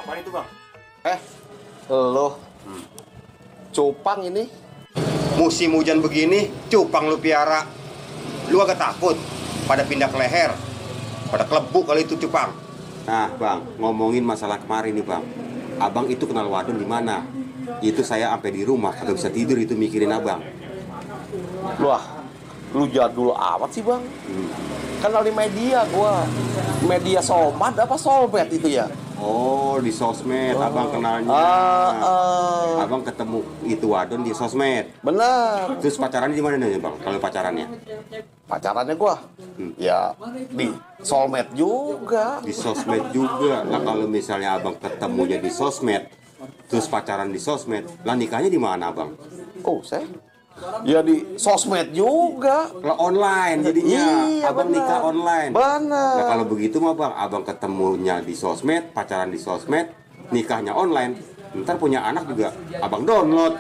Apa itu bang? Lo cupang ini. Musim hujan begini, cupang lu piara. Lu agak takut pada pindah ke leher, pada kelebuk kali itu cupang. Nah bang, ngomongin masalah kemarin nih bang, abang itu kenal wadon di mana? Itu saya sampai di rumah kagak bisa tidur itu mikirin abang. Wah, lu jadul amat sih bang. Kenal di media gua. Media somat apa solbet itu ya? Oh, di sosmed, abang kenalnya. Abang ketemu itu wadon di sosmed. Bener. Terus pacarannya di mana nih bang? Kalau pacarannya? Pacarannya gua, ya di soulmate juga. Di sosmed juga. Nah kalau misalnya abang ketemunya di sosmed, terus pacaran di sosmed, lah nikahnya di mana abang? Oh, saya ya di sosmed juga. Lah online jadinya. Iya, Abang bener. nikah online. Bener. Nah kalau begitu mah bang, abang ketemunya di sosmed, pacaran di sosmed, nikahnya online. Ntar punya anak juga abang download.